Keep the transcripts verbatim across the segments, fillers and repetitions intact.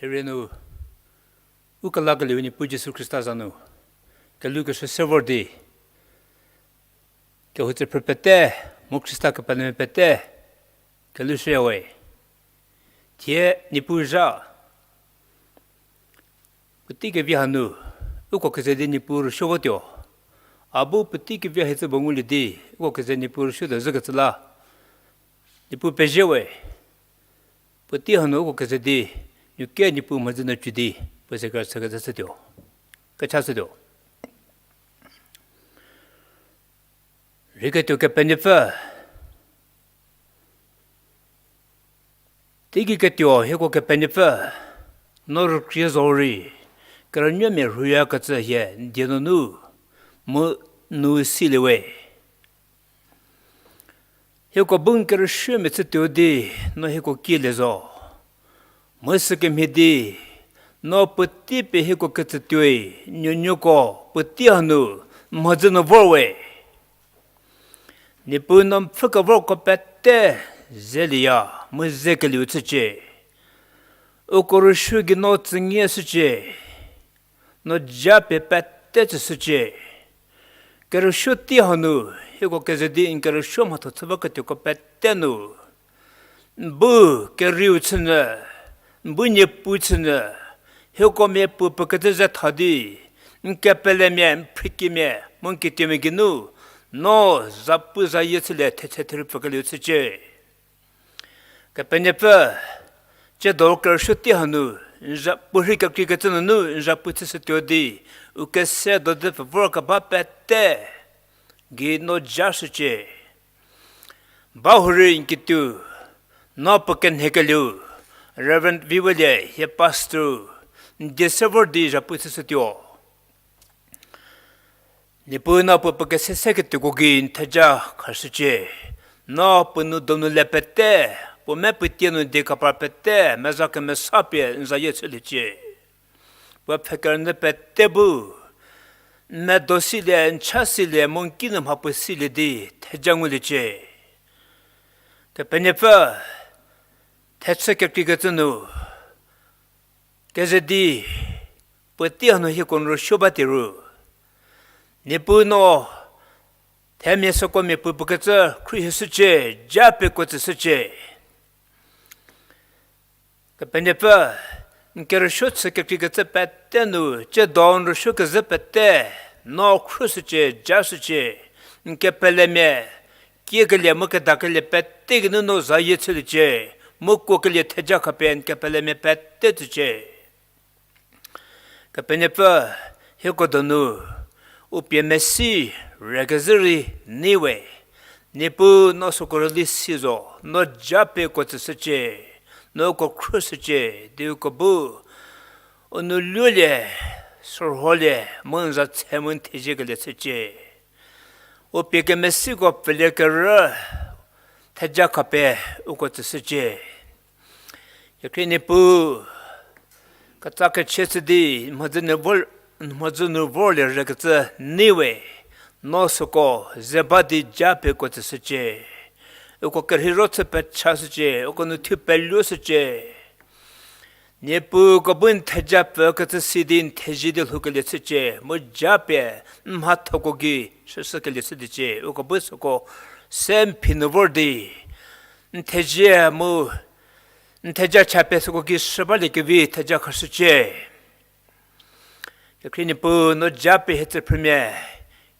Derei nu, u kelakelieu Niepuu Jisu Khrista za nu, kelukeshü se vor di, kehoutsüphrü pete, mu Khrista kepelemia pete, kelushüya we. Thie Niepuu zha, puotei kevi hanu, uko keze di Niepuu rüsuo votuo. A bu puotei kevi hicü puo ngulie di, uko keze Niepuu rüsuo tuo zhükecü la, Niepuu pezie we. Puotei hanu uko keze di, nuke Niepuu mhodzü nu cü di, puo ze kerüchükecü chütuo. Kechashütuo. Rheiketuo Kepenuopfü. Teigei ketuo hieko Kepenuopfü, no rükrie zorei, kerünuomia rhuyakecü hie n die nunu, mu nu silie we. Hieko bu n kerüsuomia chütuo di, no hieko kielie zo. Mu sükemhie di, no puotei pie hieko ketsütuoi, nuonuoko, puotei hanu, n mhodzü nu vor we. Niepuu no n pfhükevorko pete zelieya, mu zekelieu chücie. Uko rüsuo gei no tsüngie shücie. No japie pete tsüshücie. Kerüsuo tei hanu, hieko keze di n kerüsuo mhatho chü baketuoko pete nu, n bu kerieu chünyü, n bu niepuu chünyü, hieko miapuo puo kecü ze tha di, n kepelemia, n phrikemia, mu n kituomia geinu, no zapuzayie chülie thetse therhupfükelieu chücie. Kepenuopfü, tsiedo kerüsuo tei hanu, n za puorhi kekreikecü nunu n za pu chüshütuo di, u kese do di pfhüvorkeba pete gei no jashücie. Bahurei n kituo, no puo kenhekelieu, Reverend Viwelie, hie pastor, n die se vor di za pu chüshütuo. Niepuu no puo puo kese seketuoko gei n theja khashücie. No puo nou donu le pete, puo me puo tie nu die kepar pete, meza kemesa pie n zayie chüliecie. Puo pfhekerünyü pete bu, n medo silie, n cha silie, mu n kinu mhapuo silie di theja nguliecie. Kepenuopfü, thechü kekreikecü nu, keze di, puotei hanu hieko n rüsuo ba tieru. Niepuu no, themia süko miapuo puo kecü khruohi shücie, japie kuo tsüshücie. Kepenuopfü, n kerüsuo chü kekreikecü pete nu, tsiedo n rüsuo kezhü pete, no khruoshücie, jashücie, n kepelemia, kiekelie mu kedakelie pete geinu no zayie chüliecie, mu kuokelie theja khapie n kepelemia pete tsücie. Kepenuopfü, hieko donu, u pie mesi, rükezhü rei, nei we, Niepuu no süko rüli si zo, no japie kuo tsüshücie, no uko khruoshücie, di uko bu, u nou luolie, sürholie, mu n za tse mu n theziekelie chücie. U pie kemesiko pfülie kerü, theja khapie uko tsüshücie. Kekhrie Niepuu, ketsa kechie chü di, mhodzü nu vor, mhodzü nu vorlie rükecü nei we, no süko ze ba di japie kuo tsüshücie. Uko kerheiro chü pechashücie, uko nu thu peluoshücie. Niepuu uko bu n theja pfükecü si di n thezie di lhoukelie chücie, mu japie n mhathoko gei shüshükelie chüliecie, uko bu süko se n phi nu vor di, n thezie mu n theja chapie süko gei shü baliekevi theja khashücie. Kekhrie Niepuu no japie hie tsüphrümia,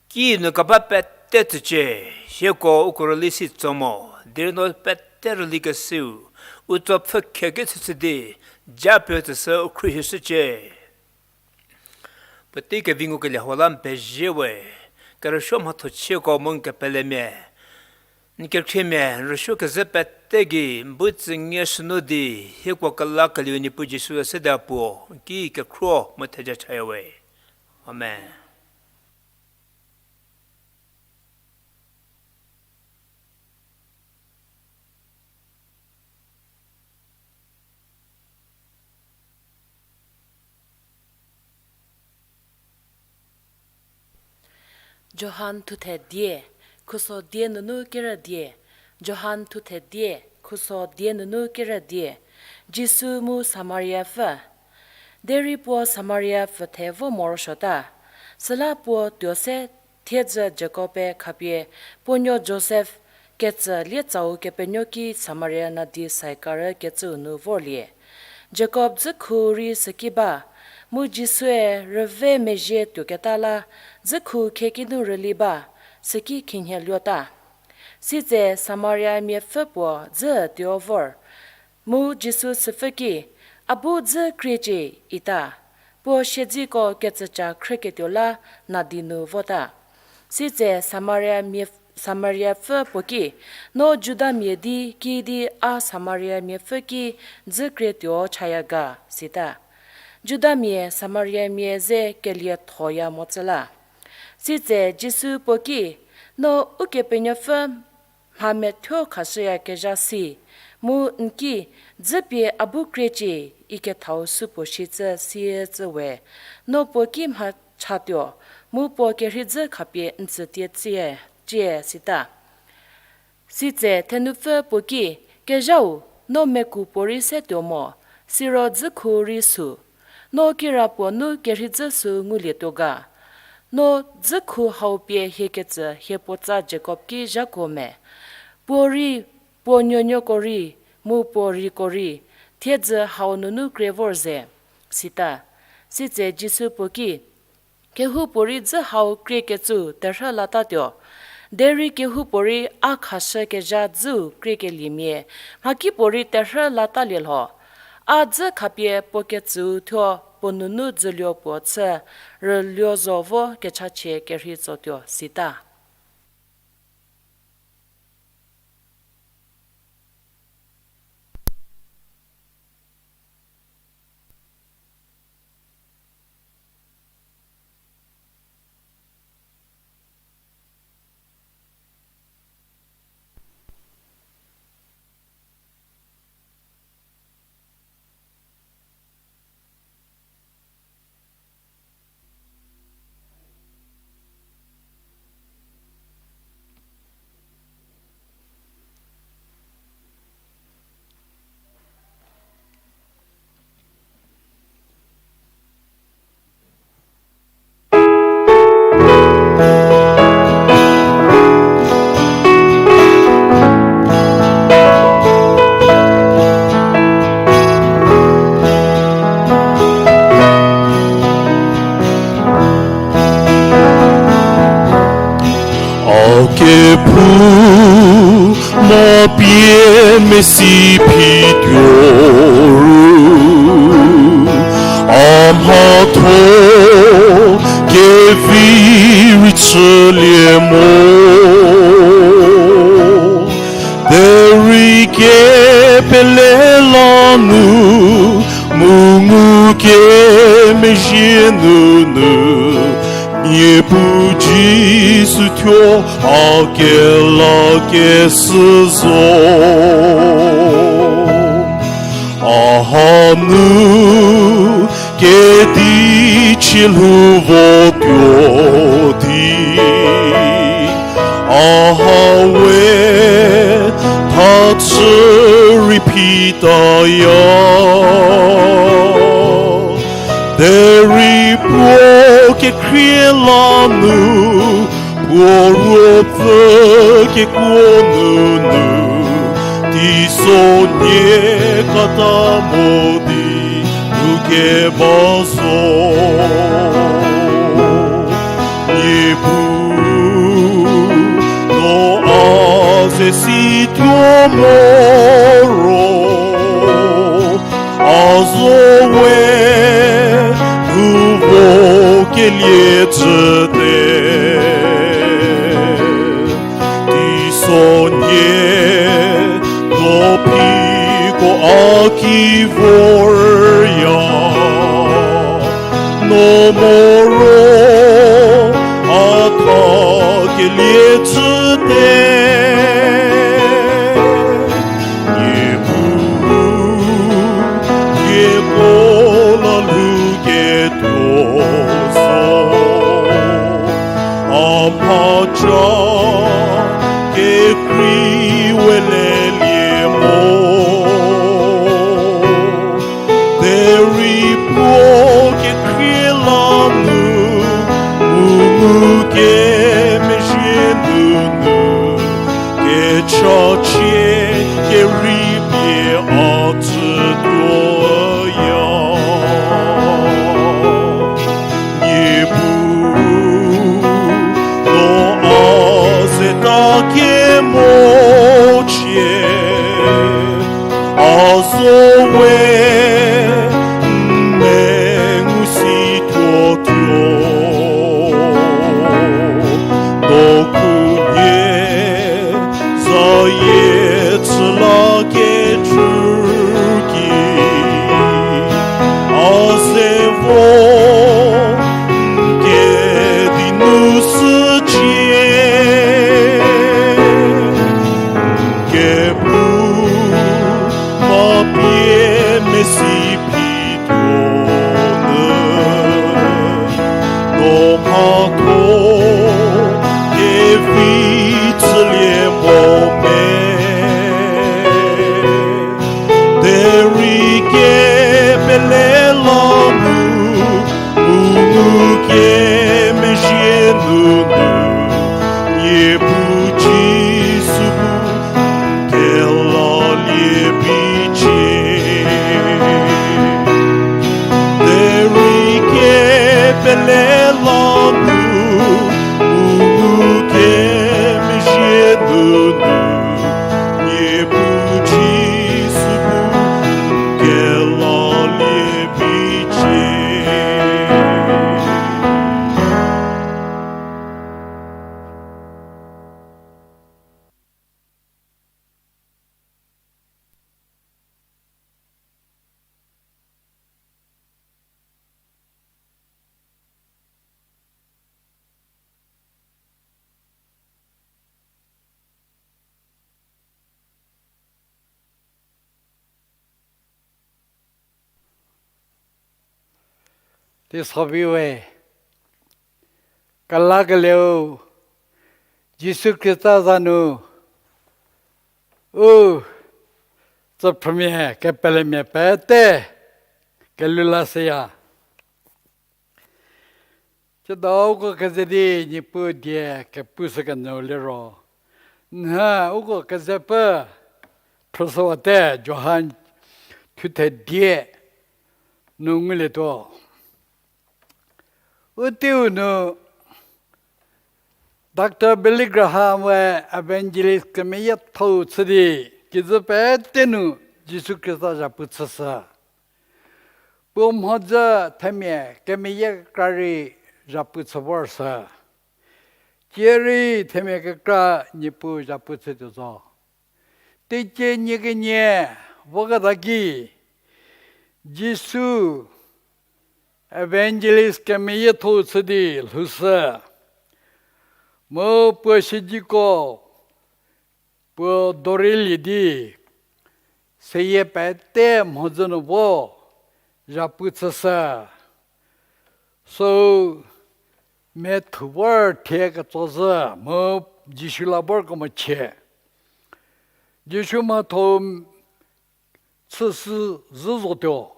kinu keba pete tsücie, hieko uko rüli si tso mo, derei no pete rüli kesiu, u tso pfhü khe kechüshü di, japie tsüshü u khruohi shücie. Puotei kevi ngukelie hau la n pezie we, kerüsuo mhathochieko mu n kepelemia, n kekhriemia, n rüsuo kezhü pete gei n bu tsüngie shünu di, hieko kelakelieu Niepuu Jisu sede puo, n ki kekhruo mu theja chaya we. Amen. Johan thuthe die, khuso die nunu kerü die. Johan thuthe die, khuso die nunu kerü die. Jisu mu Samariapfü. Derei puo Samaria pfüthe vo morosuota. Süla puo tuo se thiedzü Jakob-e khapie puo nuo Josef ketsü lietsau kepenuo ki Samaria nadi Saikarü kecüu nu vorlie. Jakob dzükhu rei süki ba, mu Jisue rüve mezhie tuoketa la dzükhu khieki nu rüli ba, süki khinhie luota. Sitse Samaria miapfü puo dzü tuo vor, mu Jisu süpfü ki, A bu dzü kriecie, ita. Puo siedziko kecüca khrüketuo la nadi nu vota. Sitse Samaria mia, Samariapfü puo ki, No Judamia di kiüdi a Samaria miapfü ki dzü krietuo chaya ga, sita. Judamia Samariamia ze keliethoya mo tsü la. Sitse Jisu puo ki, No Ukepenuopfü mha methuo khashüyakezha si, mu n ki, Dzü pie a bu kriecie, ikethau supuo shicü siecü we, no puo ki mha chatuo, mu puo kerheidzü khapie n tsütie cie, cie, sita. Sitse thenupfü puo ki, Kezhau, no meku puorei se tuo mo, siro dzükhu rei sü. No kirapuo nu kerheidzü sü ngulietuo ga? No dzükhu hau pie hiekecü hie puotsa Jakob ki zhakuo me? Puo rei, puo nuonuoko rei, mu puo riko rei, thiedzü hau nunu krie vor ze, sita. Sitse Jisu puo ki, Kehoupuorei dzü hau kriekecüu terhü latatuo. Derei kehoupuorei a khashükezha dzüu kriekeliemia, mhakipuorei terhü latalie lho. A dzü khapie puo ketsüu thuo puo nunu dzüluo puo chü rüluo zo vo kechachie kerhei tsotuo, sita. A kephouma pie mesi phituo ru, a mhatho kevi rei chülie mo. Derei kepele la nu, mu ngukemezhie nunu, Niepuu Jisu thuo a kelakeshü zo. A hanu kedichie lhou votuo di, a ha we thachü rei phitaya. Derei puo kekhrie la nu, puo ruopfü kekuo nunu, teisonhie kata mo di nu keba zo. Niepuu, no a ze situo mo ro, a zo we nu vo kelie chüte. Teisonhie no phiko a ki vorya. No moro a tha kelie chüte. Niepuu, hieko la lhouketuo zo. A mhaca kekrei we lelie mo. Derei puo Kedi nu sücie, kepu mha pie mesi phi tuo nü, no mhako kevi chülie mo me. Derei kepele la nu, u nu kemezhie nunu, Niepuu Jisu bu kelalie bicie. Derei kepele la nu, u nu kemezhie nunu, Niepuu Jisu bu kelalie bicie. Teisoviu we, kelakelieu Jisu Khrista za nu u tsüphrümia kepelemia pete kelula seya. Tsiedo uko keze di Niepuu die kepushü kenyü liro, nhie uko kezepfü phrüshüwate Johan thuthe die nu ngulietuo. U teiu nu Doctor Billy Graham we evangelist kemeyiethou chü di, kijü pete nu Jisu Khrista zhapu chüshü. Puo mhodzü themia kemeyie kekra rei zhapu chü vor sü. Tierei themia kekra Niepuu zhapu chütuo zo. Teicie nie kenie voketa ki, Jisu evangelist kemeyiethou chü di lhoushü. Mu puo siedziko puo dorei lie di, seyie pete mhodzü nu vo zhapu chüshü. Süu methu vor thie ketsozhü mu Jisu la vor kemochie. Jisu mhatho chüshü zhü zotuo.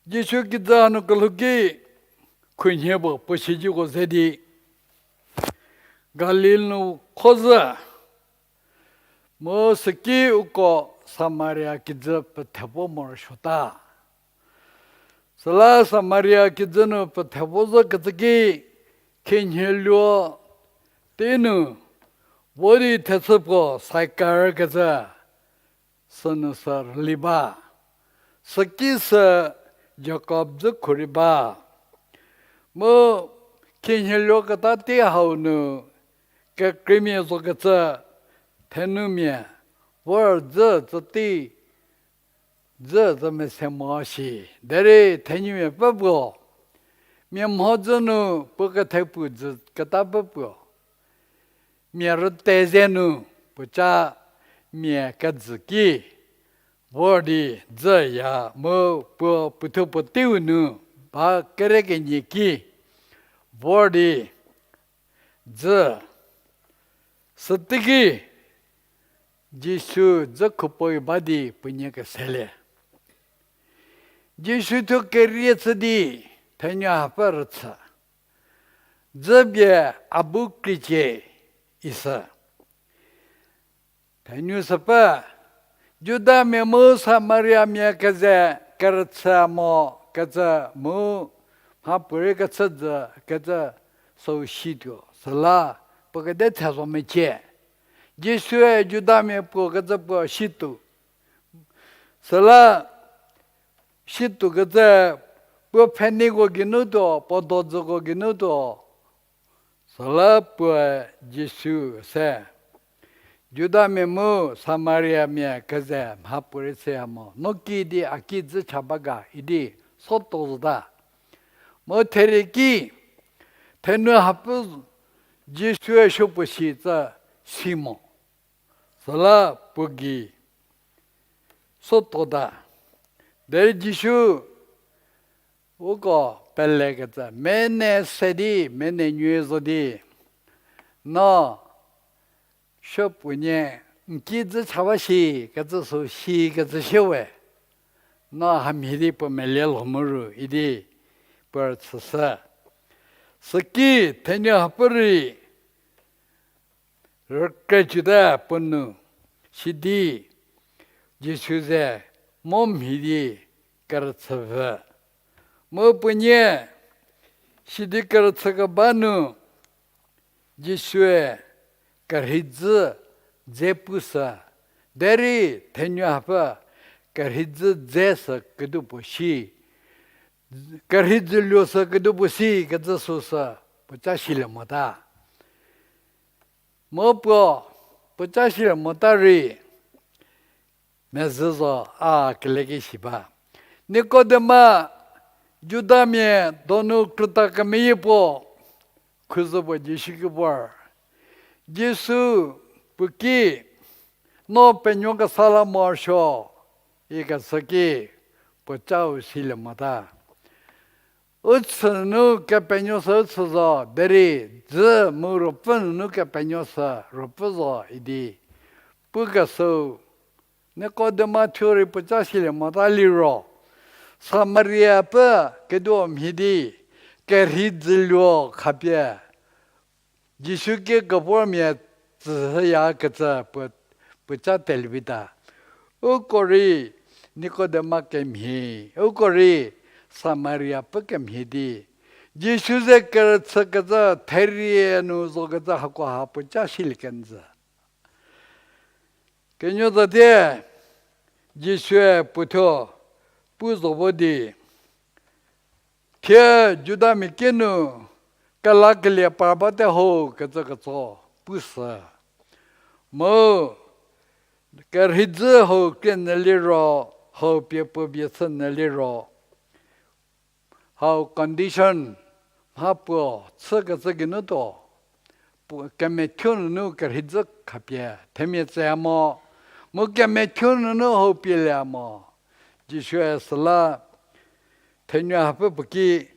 Jisu kijü hanu kelhou ki khunhie puo puo siedziko ze di Galil nu khozhü. Mu süki uko Samaria kijü pethe vo morosuota. Süla Samaria kijü nu pethe vo zhükecü ki khinhieluo tei nu vo di thechü puo Saikar kecü sünu sü rüli ba. Süki sü Jakob dzükhu rei ba. Mu khinhieluo keta tei hau nu kekreimia zokecü thenumia vor dzü tsütei dzü tsü mese mo shi. Derei thenumia pfü puo, mia mhodzü nu puo kethepu dzü keta pfü puo, mia rüte ze nu puoca mia kejü ki vor di dzüya mu puo puothuo puoteiu nu ba kere kenie ki vor di dzü. Süteiki Jisu dzükhu puoe ba di puonie keselie. Jisu thuo kerie chü di thenu hapfü rüchü. Dzü pie a bu kriecie, isü. Thenu süpfü, Judamia mu Samariamia keze kerüchü mo kecü mu mhapuorei kechü dzü kecü süu situo, süla puo kede thezo mecie. Jisue Judamia puo kecü puo situo. Süla situo kecü puo pfheniko geinu tuo, puo dodzüko geinu tuo. Süla puoe Jisu se, Judamia mu Samariamia keze mhapuorei chüya mo, no kiüdi a ki dzü cha ba ga idi soto zota. Mu therie ki, thenu hapfü Jisue supuo shi tsü si mo. Süla puo gei sotota. Derei Jisu uko pelekecü, mene se di, mene nyü zo di, no supuonie n ki dzü cha ba shi kecü sü shi kecü shie we. No hamhie di puo melie lho mu ru idi puo rüchüshü. Süki thenu hapfü rei rükre jüte puo nu, sidi Jisu ze mo mhie di kerüchü vü. Mu puonie sidi kerüchü keba nu Jisue kerhei dzü dze pushü, derei thenu hapfü kerhei dzü dze sü kedupuo shi, kerhei dzüluo sü kedupuo shi kecü süsü puoca silie mota. Mu puo, puoca silie mota rei, mezhü zo a keleki si ba. Nikodema, Judamia donu krüta kemeyie puo, khuzü puo Jisu ki vor. Jisu puo ki, no penuo kesa la morosuo, ikecü ki puocau silie mota. U chü nunu kepenuo sü u chü zo, derei dzü mu ruopfü nunu kepenuo sü ruopfü zo idi pukeshüu Nikodema thuo rei puoca silie mota liro, Samariapfü keduo mhie di kerhei dzüluo khapie Jisu ki kevormia tsüshüyakecü puo, puoca telie vita. Uko rei Nikodema kemhie, uko rei Samariapfü kemhie di Jisu ze kerüchükecü therie nu zokecü hakoha puoca silie kenjü. Kenuo zatie, Jisue puothuo pu zo vo di, thie Judamia ki nu kelakelie par bate ho kecü ketso pushü. Mu kerhei dzü hau krie nyü liro, hau pie puo vie chü nyü liro, hau condition mha puo chükecü geinu tuo, puo kemethuo nunu kerhei dzü khapie themia tsüya mo, mu kemethuo nunu hau pie leya mo. Jisue süla thenu hapfü puo ki,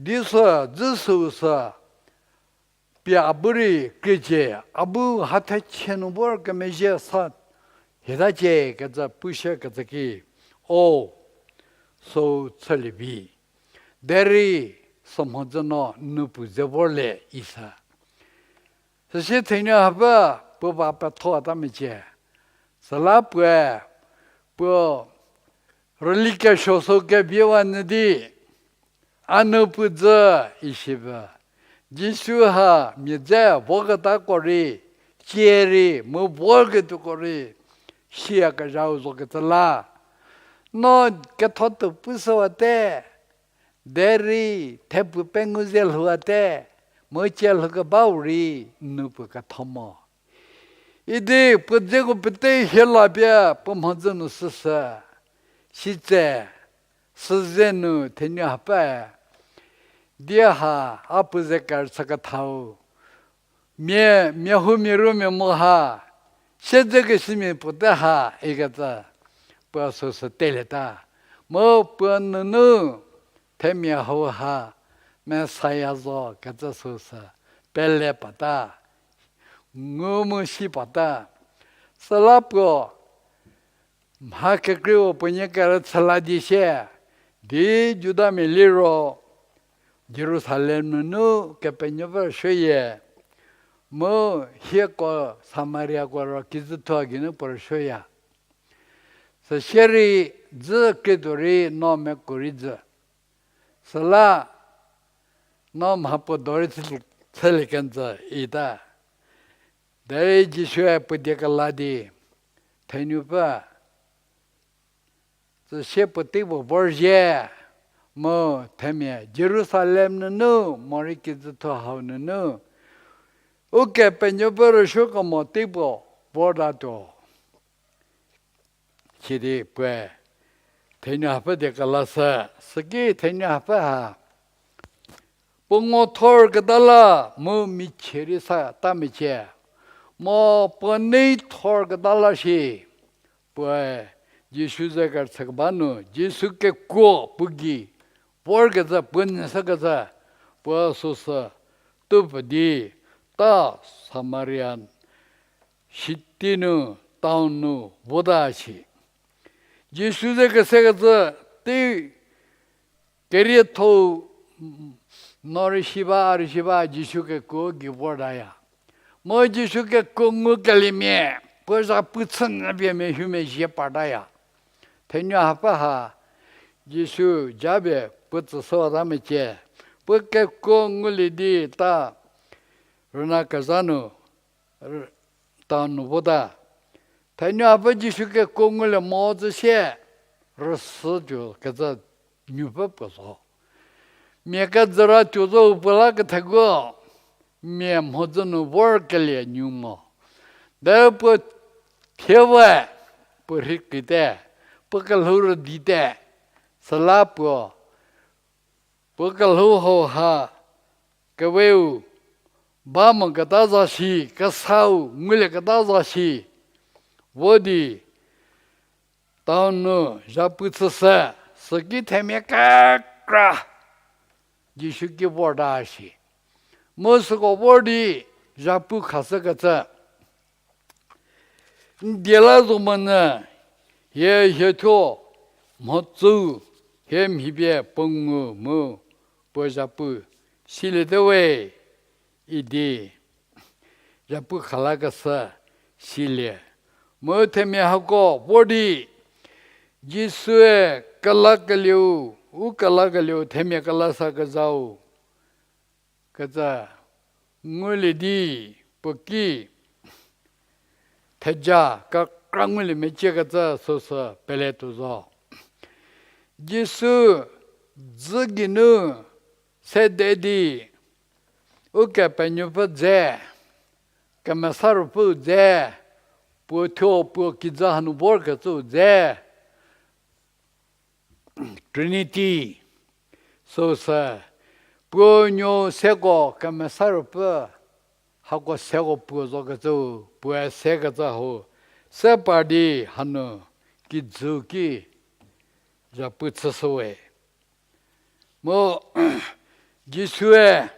di sü, dzü süu sü, pie a bu rei kriecie, a bu hathechie nu vor kemezhie sa hietacie kecü pushükecü ki, o, süu chülie vi. Derei sü mhodzü no n nupu ze vorlie isa. Süsie thenu hapfü puo ba petho ta mecie. Süla puoe, puo rüli kesuo sü keviewa nyü di, a nupu dzü, isi pü. Jisu ha mia dze voketako rei, cie rei mu voketuoko rei, siyakezhau zokecü la, no ketho tuo pushüwate, derei thepu pengou ze lhouwate, mu cie lhoukebau rei n nupu ketho mo. Idi puo dzeko pete hie la pie puo mhodzü nu süsü, sitse, süze nu thenu hapfüe, die ha a puo ze kerüchü kethau, mia, mia hu mia ru mia mo ha, siedzekesimia puo te ha ikecü, puo süsü telieta. Mu puo nunu themia hau ha Messiah zo kecü süsü pele pata, ngu mu si pata. Süla puo mha kekreiu puo nie kerüchü la di sie, di Judamia liro Jerusalem nunu Kepenuopfü rüsuoyie, mu hieko Samariako ro kijütho geinu puo rüsuoya. Süsie rei dzü krietuo rei no meko rei dzü. Süla no mha puo do rei chülie kenjü ita. Derei Jisue puo die kela di, thenupfü, süsie puotei puo vorzhie, mu themia Jerusalem nunu morei kijütho hau nunu Ukepenuopfü rüsuokemo tei puo vortatuo. Sidi puoe Thenuo hapfü die kelashü, süki thenuo hapfü ha puo ngo thorketa la mu michie rei sa ta mecie. Mo puo nei thorketa la shi, puoe Jisu ze kerüchükeba nu, Jisu kekuo puo gei vorkecü, puo nyüshükecü, puo süsü tupfü di ta Samarian city nu, town nu vota shi. Jisu ze kesekecü tei kerietho-u no rei shi ba, a rei shi ba, Jisu kekuo gei vortaya. Mu Jisu kekuo ngukeliemia, puo zhapu chü nyü pie mehumezhie partaya. Thenuo hapfü ha, Jisu japie puo tsüshüwata mecie. Puo kekuo ngulie di ta rüna kezha nu, town nu vota. Thenuo hapfü Jisu kekuo ngulie mo zhü sie, rüsü tuo kecü nupfü puo zo. Mia kejüra tuo zo puo la kethegu, mia mhodzü nu vorkelie nu mo. De puo thie we, puo rhei krite, puo kelhou rüdite, süla puo, puo kelhou hau ha, keweu ba moketa za shi, kesau ngulieketa za shi, vo di town nu zhapu chüshü, süki themia kekra Jisu ki vorta shi. Mu süko vor di zhapu khashükecü n die la zo monyü, hie hie thuo mhodzü, hie mhi pie puo ngu mu puo zhapu siliete we idi zhapu khalakeshü silie. Mu themia hako vor di Jisue kelakelieu, u kelakelieu themia kelasakezhau kecü ngulie di puo ki theja kekra ngulie meciekecü süsü peletuo zo. Jisu dzü geinu sede di Ukepenuopfü dze, Kemesa Ruopfüu dze, puo thuo puo kijü hanu vorkecüu dze, Trinity, süsü, puo nuo seko Kemesa Ruopfü, hako seko puo zokecüu, puoe sekecü hau, se par di hanu kijüu ki zhapu chüshüwe. Mu Jisue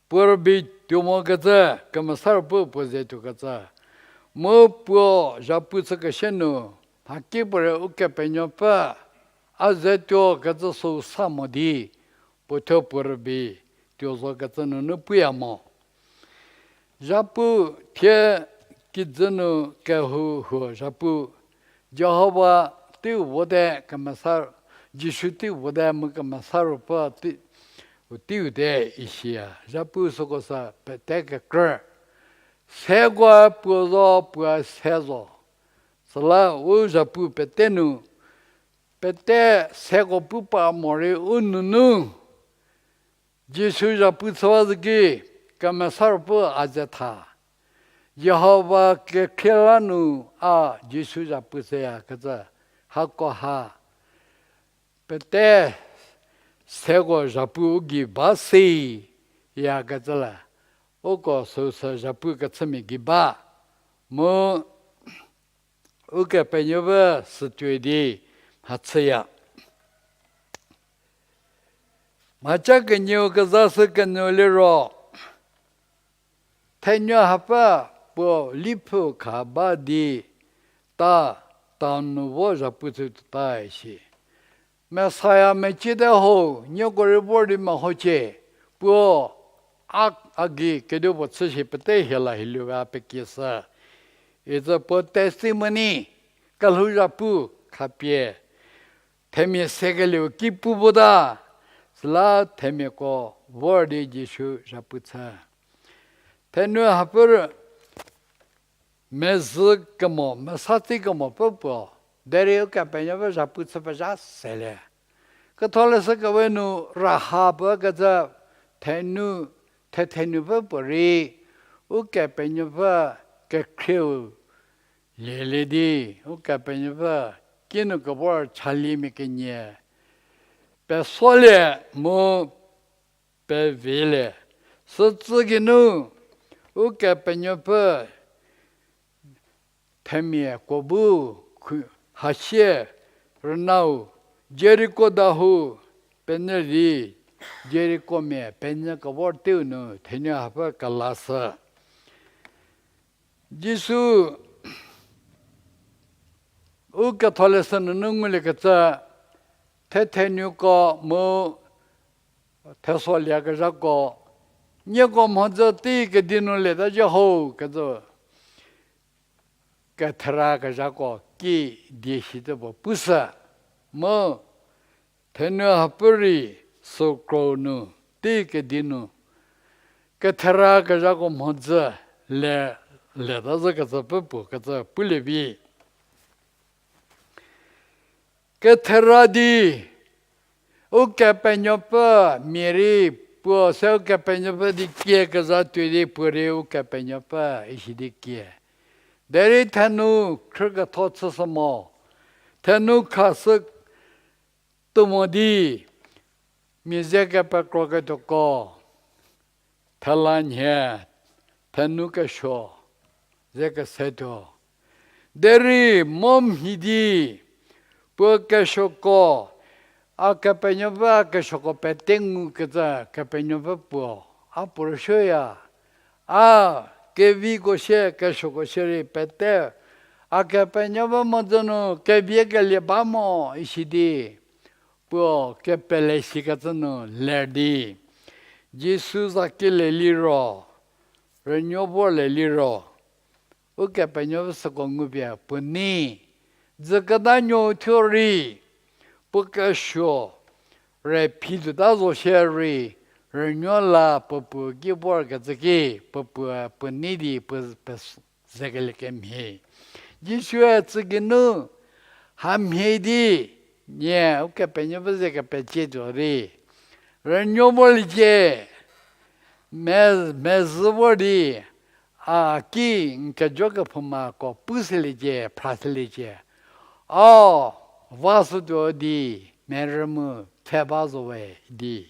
puo rübei tuo mokecü, Kemesa Ruopfü puo ze tuokecü. Mu puo zhapu chükeshie nu, mhakipuorei Ukepenuopfü a ze tuokecü süu sa mo di, puo thuo puo rübei tuo zokecü nunu puya mo. Zhapu thie kijü nu kehou huo zhapu, Jihova teiu vote kemesa, Jisu teiu vote mu Kemesa Ruopfü tei, u teiu te isiya. Zhapu süko sü pete kekrü. Seko puo zo, puo se zo. Süla u zhapu pete nu, pete seko pu par morei u nunu Jisu zhapu chüwa zhü ki, Kemesa Ruopfü a ze tha. Jihova kekhrie la nu a Jisu zhapu chüyakecü, hako ha pete seko zhapu u gei ba seyakecü la, uko süsü zhapu kechümia gei ba, mu Ukepenuopfü sütuoi di mhachüya. Mhaca kenieu kezashü kenu liro, thenuo hapfü puo lipfü kha ba di ta, ta nu vo zhapu chütuota shi. Messiah meciete ho, nieko rei vor di mehocie, puo a, a gei kedipuo chü shi pete hie la hielie a pekieshü. Itsü puo testimony, kelhouzhapu khapie, themia sekelieu ki pu bota, süla themiako vor di Jisu zhapu chü. Thenuo hapfü mezhü kemo, mesa tsi kemo pfü puo, derei Ukepenuopfü zhapu chü pezha selie. Ketholeshü kewe nu Rahab kecü thenu, thethenu pfü puorei, Ukepenuopfü kekhrieu lielie di, Ukepenuopfü kinu kevor chalimia kenie pesolie mu pevilie. Sütsü geinu Ukepenuopfü themia kuo bu hasie rünau Jeriko dahou penyü di, Jerikomia penyü kevor teiu nu thenuo hapfü kelashü. Jisu u ketholeshü nunu nguliekecü, thethenuoko mu thesoliakezhako, nieko mhodzü tei kedi nu leta zhie ho kecü, ketherakezhako ki die shi tse puo pushü. Mu thenuo hapfü rei sükro nu, tei kedi nu, ketherakezhako mhodzü le, leta zhie kecü pfü puo kecü pulie vi. Kethera di, Ukepenuopfü mia rei puo se Ukepenuopfü di kiekezha tuoi di puo rei Ukepenuopfü isi di kie. Derei thenu khrüketho chüshü mo, thenu khashü tuo mo di, mia ze kepekroketuoko, thela nhie, thenu kesuo, ze kesetuo. Derei mo mhi di, puo kesuoko, a Kepenuopfü a kesuoko pete ngukecü Kepenuopfü puo, a puo rüsuoya. A keviko sie, kesuoko sie rei pete, a Kepenuopfü mhodzü nu keviekelie ba mo isi di, puo kepele sikecü nu ler di, Jisu za kilie liro, rünuo vorlie liro, Ukepenuopfü süko ngupie puo nei, dzüketa nuo thuo rei, puo kesuo, re phi tuota zo shierei, rünuo la puo puo ki vorkecü ki, puo puo, puo nei di puo pe- zekelie kemhie. Jisue tsü geinu, hamhie di, nie Ukepenuopfü ze kepecietuo di, rünuo vorliecie, me- mezhü vor di, a ki n kejo kephoumako pushüliecie, phrashüliecie. O, va shütuo di, merü mu pfhe ba zo we di.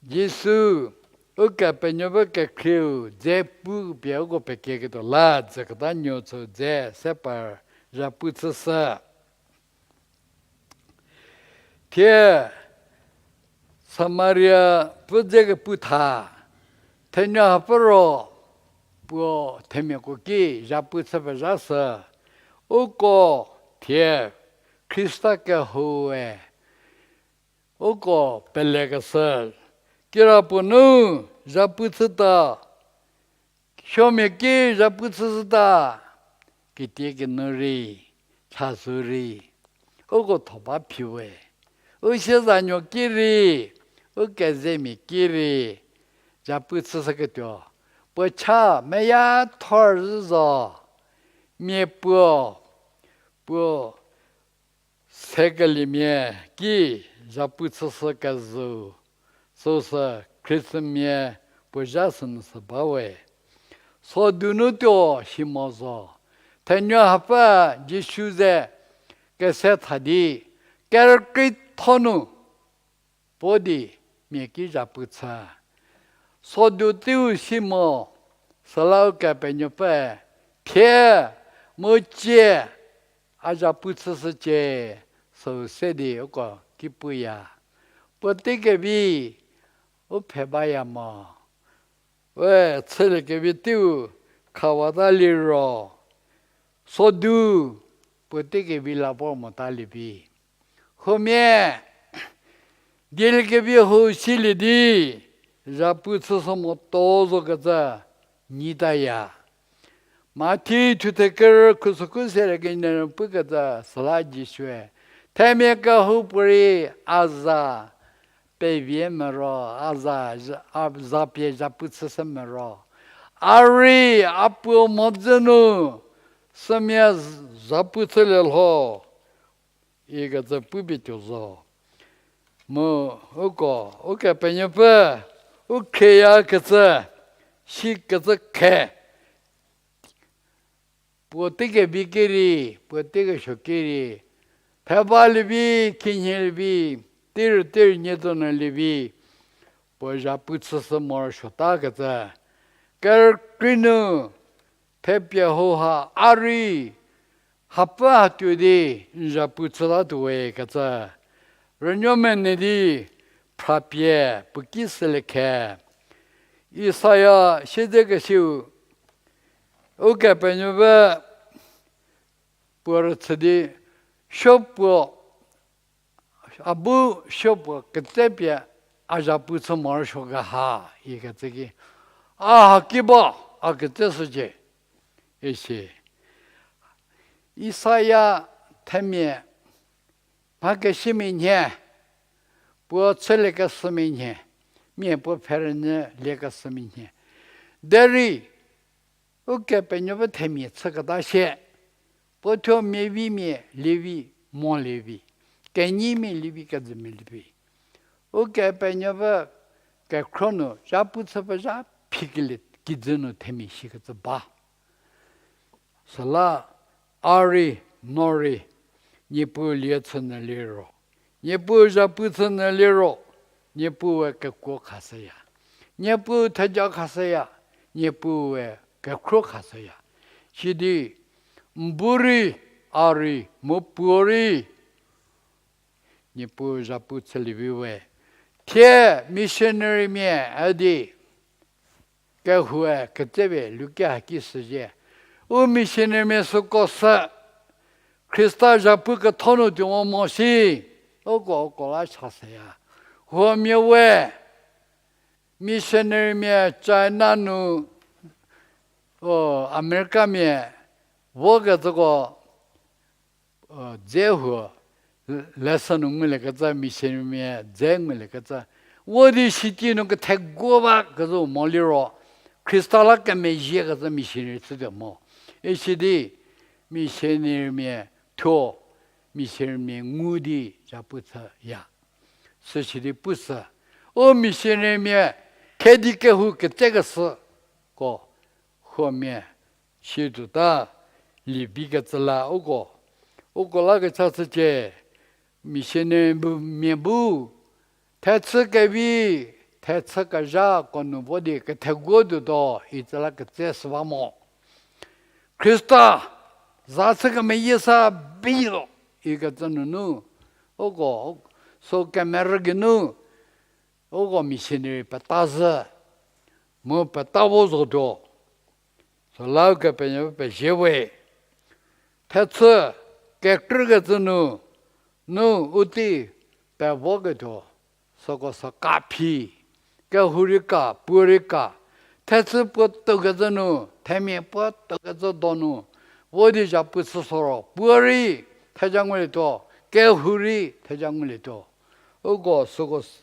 Jisu, Ukepenuopfü kekhrieu dze pu pie uko pekieketuo la dzüketa nuo chü dze se par zhapu chüshü. Thie Samaria pfü dze kepu tha, thenuo hapfü ro puo themiako ki zhapu chü pezhashü, uko thie Khrista kehoue uko pelekeshü, kira puo nu zhapu chüta, suomia ki zhapu chüshüta, kitiekinu rei, chasü rei, uko tho ba phi we. U siezanuo ki rei, u kezemia ki rei, zhapu chüshüketuo, puo cha meyathor zhü zo, mia puo, puo sekeliemia ki zhapu chüshü kezhü, süsü Christianmia puo zha sünu sü ba we. Sodu nu tuo si mo zo. Thenuo hapfü Jisu ze kese tha di, kerükrietho nu puo di mia ki zhapu chü. Sodu teiu si mo, süla Ukepenuopfü thie mu cie a zhapu chüshücie, süu se di uko ki puya. Puotei kevi u phe baya mo. We chüliekevi teiu khawata liro, sodu puotei kevi la vor mota lievi. Huomia, dieliekevi hou silie di, zhapu chüshü motuo zokecü nyitaya. Mathi thuthe kerü khusokhu serie kenie nu pukecü süla Jisue, themia kehoupuorei a za pevie mero, a za, a za pie zhapu chüshü mero, a rei a puo mhodzü nu sümia zhapu chülie lho ikecü pupie tuo zo. Mu uko Ukepenuopfü u khrieyakecü, sikecü khe, puotei kevi ki rei, puotei kesuo ki rei, Theba lievi, khinhie lievi, tir tir nyie zonu lievi, puo zhapu chüshü morosuota kecü. Kerükrie nu, thepie hau ha a rei, hapfü hatuo di, n zhapu chütatuo we kecü. Rünuomene di, phrapie, puo ki sülie khe. Isaia siedzekesiu, Ukepenuopfü puo rüchü di, supuo, a bu supuo ketsepie a zhapu chü morosuo keha, ikecü ki. A haki ba, a ketseshücie, isi. Isaia themia, mha kesimia nhie, puo chüliekeshümia nhie, mia puo pfhe rünyü liekeshümia nhie. Derei, Ukepenuopfü themia chüketa sie, puo thuo miavimia lievi, mo lievi, kenyimia lievi, kejümia lievi. Ukepenuopfü kekhro nu, zhapu chü pezha phikelie kijü nu themia shikecü ba. Süla a rei, no rei, Niepuu lie chünyü liro, Niepuu zhapu chünyü liro, Niepuu we kekuo khashüya. Niepuu theja khashüya, Niepuue kekhro khashüya. Sidi, n bu rei, a rei, mu puo rei, Niepuu zhapu chülievi we. Thie missionarymia üdi, kehoue ketsepie luki haki shüzhie. U missionarymia süko sü, Khrista zhapu ketho nu tuo mo mo si, uko uko la chashüya. Huomia we, missionarymia China nu, o, Americamia, vokecüko, dze huo, lesson nu nguliekecü, missionarymia dze nguliekecü. Vo di city nu ketheguo ba kezhü mo liro, Khrista la kemezhiekecü missionary chütuo mo. Isidi, missionarymia thuo, missionarymia ngu di zhapu chüya. Süsidi pusü, u missionarymia khedi kehou ketsekeshüko, huomia, situta, lievikecü la uko, uko la kecha chücie, missionarymia bu, thechü kevi, thechü kezhako nu vo di ketheguo tuotuo, itsü la ketse shü ba mo. Khrista, za chü kemeyie sa bituo, ikecü nunu, uko, sü kemerü geinu, uko missionary peta zhü, mu peta vo zotuo. Süla Ukepenuopfü pezie we. Thechü kekrükecü nu, nu u tei pevoketuo, süko sü kaphi, kehou rei ka, puo rei ka, thechü puo toukecü nu, themia puo toukecü donu, vo di zhapu chüshü ro, puo rei theja ngulietuo, kehou rei theja ngulietuo. Uko süko s-,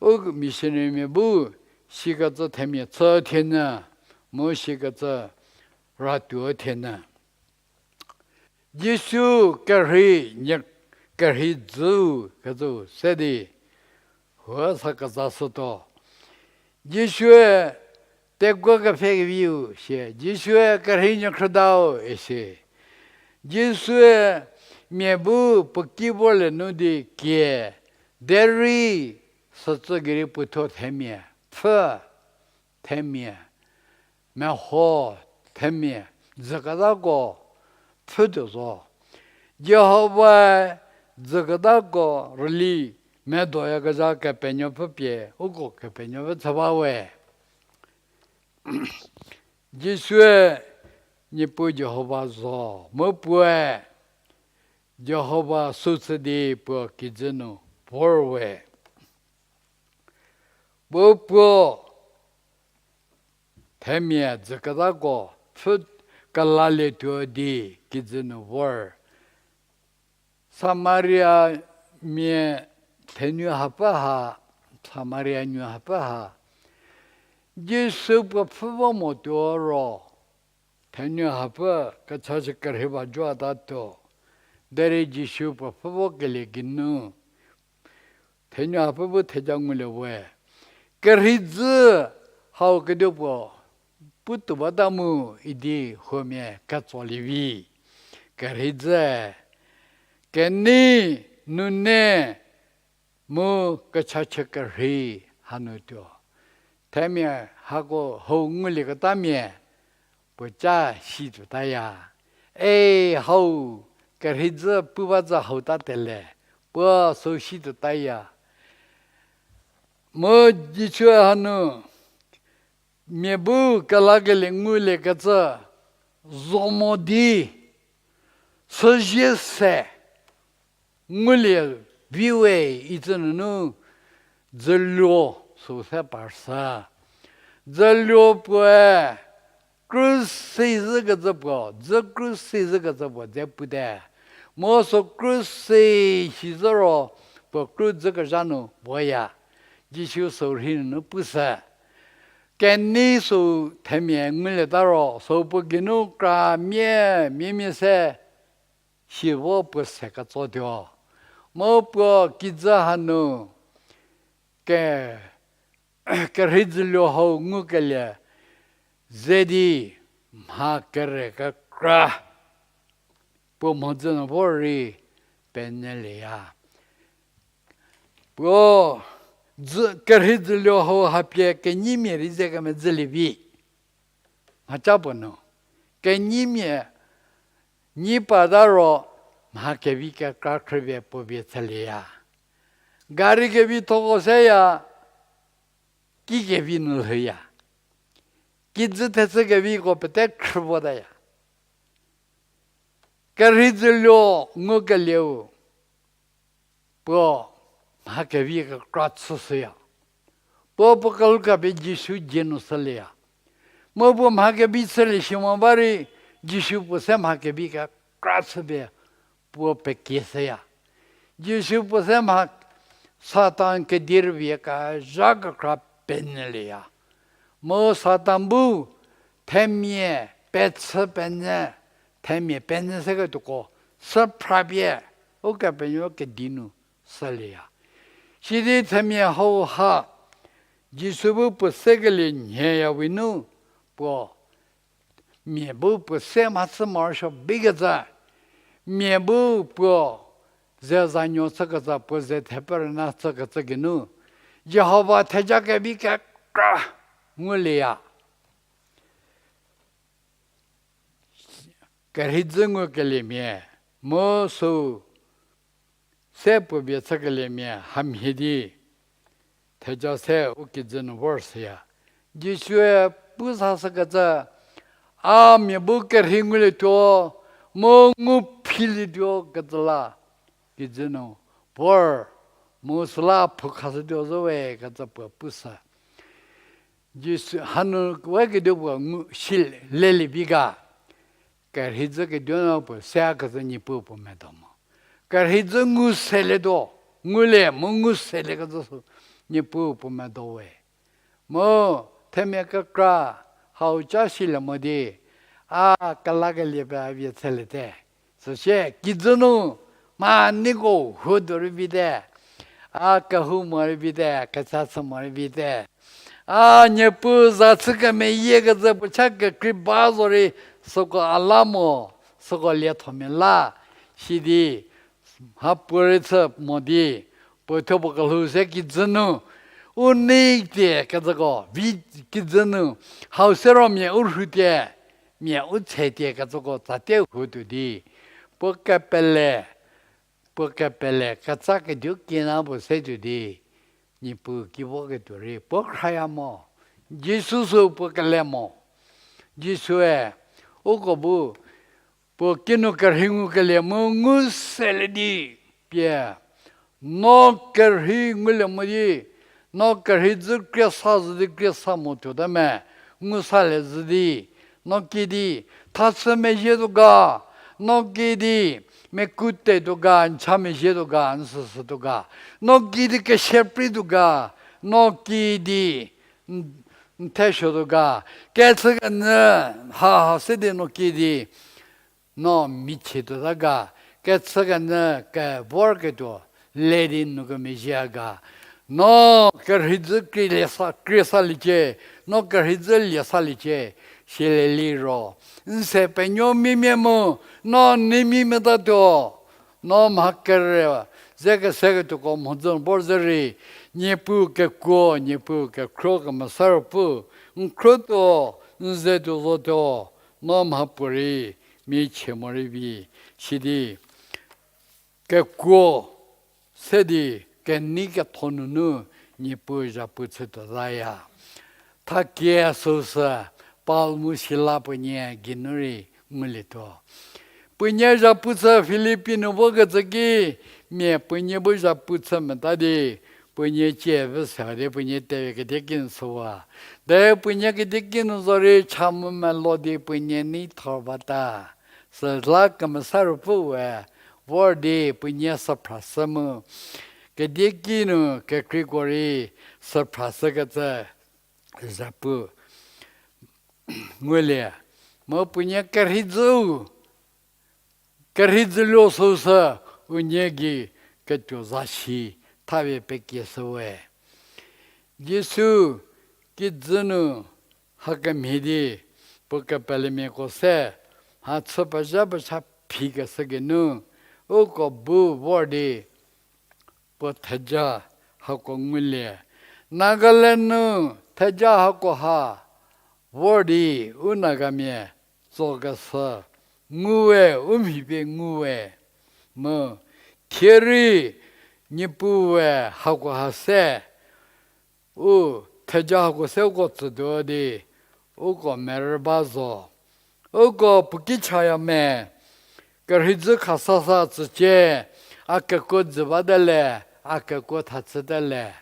u missionarymia bu sikecü themia chü thienyü, mu sikecü ratuo thienyü. Jisu kerhei nie, kerhei dzüu kecü se di, huo sa kezashütuo. Jisue tekuo kepfhekeviu sie, Jisue kerhei niekhrüdau isi. Jisue mia bu puo ki vorlie nu di kie, derei sütsü gei rei puothuo themia, pfhü themia, meho themia, dzüketako pfhütuo zo. Jihovae dzüketako rüli medoyakezha Kepenuopfü pie uko Kepenuopfü chü ba we. Jisue Niepuu Jihova zo, mu puoe Jihova sü chü di puo kijü nu vor we. Puo puo themia dzüketako pfhü kelalietuo di kijü nu vor. Samariamia thenu hapfü ha, Samaria nu hapfü ha, Jisu puo pfhü vo mo tuo ro, thenu hapfü kechachü kerhei ba joata tuo. Derei Jisu puo pfhü vo kelie geinu, thenu hapfü bu theja ngulie we. Kerhei dzü hau kedipuo pu tuo bata mu idi huomia ketsolie vi. Kerhei dzü, Kenei, nune, mu kechachie kerhei hanu tuo. Themia hako hau ngulieketamia puo ca si tuotaya. E, hau kerhei dzü pu ba zü hau ta tele, puo sü si tuotaya. Mu Jisue hanu mia bu kelakelie nguliekecü zo mo di, süzie se ngulie vi we icü nunu dzüluo sü se parshü. Dzüluo puoe krus si zhükecü puo, dzü krus si zhükecü puo dze pute. Mu sü krus si zhü ro puo kru dzükezha nu voya. Jisu sü rhi nunu pushü. Kenei sü themia ngulieta ro, sü puo geinu kra mia, mia mia se si vo puo se ketsotuo. Mu puo kijü hanu ke, kerhei dzüluo hau ngukelie ze di mha kere kekra puo mhodzü nu vor rei penyülieya. Puo dzü, kerhei dzüluo hau hapie kenyimia rei ze kemedzülie vi. Mhaca puo nu kenyimia nyi pata ro mha kevi kekra khrüpie puo vie chülieya. Gari kevithoko seya, ki kevi nu lhüya. Kijü thechü keviko pete khrü votaya. Kerhei dzüluo ngukelieu puo mha kevi kekra chüshüya. Puo puo kelhou khapie Jisu dzie nu shülieya. Mu puo mha kevi chülie shi mo ba rei Jisu puo se mha kevi kekra chüpie puo pekieshüya. Jisu puo se mha Satan kedi rüvie kezha kekra penyülieya. Mu Satan bu themia pechü penyü, themia penyü seketuoko süphrapie Ukepenuopfü kedi nu shülieya. Sidi themia hauha Jisu bu puo sekelie nhieya we nu puo mia bu puo se mhachü morosuo bikecü, mia bu puo ze zanuo chükecü, puo ze theperüna chükecü geinu Jihova theja kevi kekra ngulieya. Kerhei dzü ngukeliemia mu sü se puo vie chükeliemia hamhie di theja se u kijü nu vor shüya. Jisue pu sashükecü, a mia bu kerhei ngulietuo mu ngu philietuo kecü la kijü nu vor, mu süla phu khashütuo zo we kecü puo pushü. Jisu hanu we kedipuo ngu si lelie vi ga, kerhei dzü keduo nu puo se a kecü Niepuu puo medo mo. Kerhei dzü ngu selietuo, ngulie mu ngu seliekecü sü Niepuu puo medo we. Mu themia kekra hau ca silie mo di, a kelakelie pie a vie chüliete. Süsie kijü nu mha neiko huo tuo rei vite, a kehou mo rei vite, kecha chü mo rei vite. A Niepuu za chü kemeyiekecü puo cha kekrei ba zorei süko a la mo, süko liethomia la, sidi mhapuorei chü mo di, puo thuo puo kelhou se kijü nu, u nei tie kecüko, vi kijü nu, hau se ro mia u rhutie, mia u tshetie kecüko tsate huo tuo di, puo kepele, puo kepele ketsa keduo kina puo se tuo di, Niepuu ki voketuo rei puo khraya mo. Jisu sü puo kele mo. Jisue uko bu puo kinu kerhei ngukelie mu ngu selie di pie, no kerhei ngulie mo di, no kerhei dzü krie sa zhü di krie sa mo tuota me, ngu salie zhü di, no kidi thachü mezhietuo ga, no kidi mekutetuo ga, n cha mezhietuo ga, n süsütuo ga, no kidi keseprituo ga, no kidi n, n thesuotuo ga, kechükenyü ha ha se di no kidi no michie tuota ga, kechükenyü kevorketuo le di nu kemezhie ga, no kerhei dzü krie sa, krie saliecie, no kerhei dzü lie saliecie, silie liro n se penuo mimia mu, no n nei mi metatuo, No mha kere ze keseketuoko mhodzü nu vor ze rei, Niepuu kekuo, Niepuu kekhruo Kemesa Ruopfü, n khruotuo, n ze tuo zotuo, no mhapuorei, michie morei vi, sidi kekuo se di kenei ketho nunu Niepuu zhapu chütuo zaya. Thakie süsü Paul mu Sila puonie geinu rei ngulietuo. Puonie zhapu chü Filipi nu vokecü ki, mia puonie bu zhapu chü meta di, puonie cie vü se di puonie tewe kedieki nu süwa. De puonie kedieki nu zorei cha mu melo di puonie nei thor bata. Süla Kemesa Ruopfüe vor di puonie süphrashü mu kedieki nu kekreiko rei süphrashükecü zhapu ngulie. Mu puonie kerheizhü, kerheizhüluo süsü unie gei ketuo zasi thapie pekieshüwe. Jisu kijü nu hakemhie di puo kepelemiako se mhachü pezha pecha phikeshü geinu uko bu vor di puo theja hako ngulie. Nagaland nu theja hako ha vor di u Nagamia tsokeshü nguwe, u mhi pie nguwe. Mu thie rei Niepuue hako ha se u theja hako se uko tsütuo di uko merü ba zo. Uko puo ki chaya me, kerheizhü khasasa tsücie, a kekuo dzü bate le, a kekuo tha chüte le.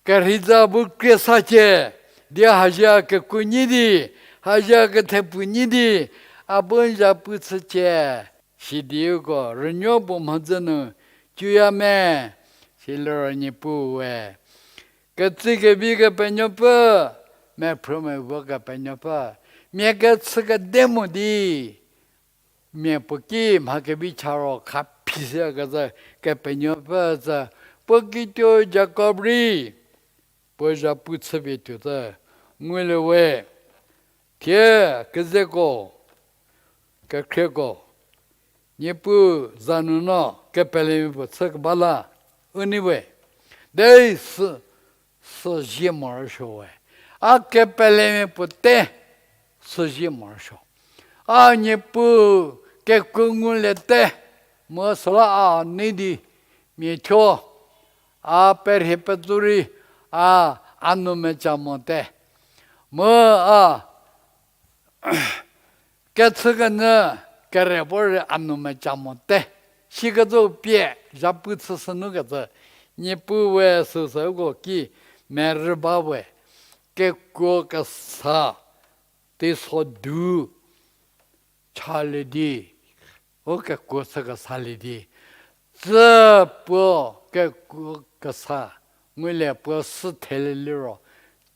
Kerheizhü bu krie sacie, di hazhie a kekuo nyi di, hazhie a kethepu nyi di, a bu n zhapu chücie. Sidi uko rünuo puo mhodzü nu tuoya me, siliro Niepuue ketsü kevi Kepenuopfü, mephrü mevo Kepenuopfü, mia kechü kede mo di, mia puo ki mha kevi cha ro khaphi se kecü Kepenuopfü tsü, puo kituo Jakob rei puo zhapu chüpie tuo tse ngulie we. Thie kezeko, kekhrieko, Niepuu za nu no kepelemia puo chü keba la u nei we. Derei sü, süzie morosuo we. A kepelemia puo te süzie morosuo. A Niepuu kekuo ngulie te, mu süla a nei di mia thuo, a perhie petso rei, a, a nou meca mote. Mu a kechükenyü kere puo rei a nou meca mote. Sikecü pie zhapu chüshü nu kecü, Niepuu we süsü uko ki merü ba we, kekuo kesa, teisodu chalie di, u kekuo chü kesalie di, tsü puo kekuo kesa ngulie puo sü thelie liro,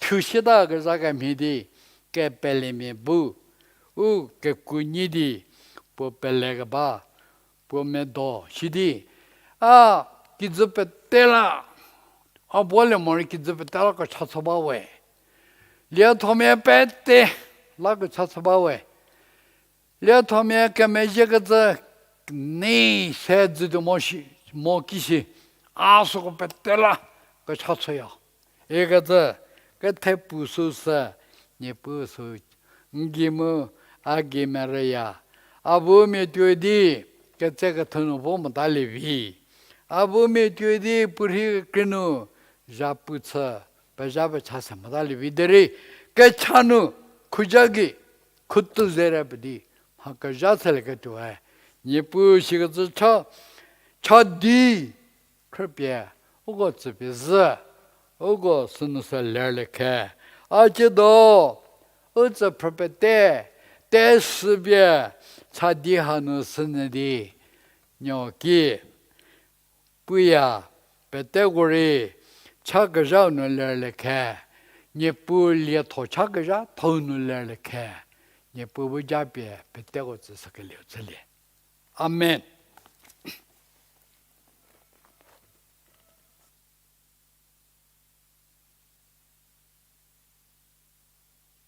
thusieta kezha kemhie di, kepelemia bu u kekuo nyi di, puo pelekeba, puo medo shi di, a kijü pete la, a bolie morei kijü pete la kecha chü ba we. Liethomia pete la kecha chü ba we. Liethomia kemezhiekecü nei se dzütuo mo shi, mo ki shi, a süko pete la kecha chüya. Ikecü kethepu süsü, Niepuu sü n gei mu a gei merüya. A bu mia tuoi di ketsekethu nu vo motalie vi. A bu mia tuoi di puorhi krie nu zhapu chü pezha pecha se motalie vi derei kecha nu khuja gei khutu zere pe di mha kezha chülieketuoe, Niepuu sikecü cha, cha di khrüpie uko tsüpie zhü, uko sünu sü lerlie khe. A ciedo, u tsüphrü pete, tesüpie, cha di hanu sünyü di, nuo ki puya peteko rei cha kezhau nu lerlie khe, Niepuu lietho cha kezha thou nu lerlie khe, Niepuu bu japie peteko tsüshükelieu chülie. Amen.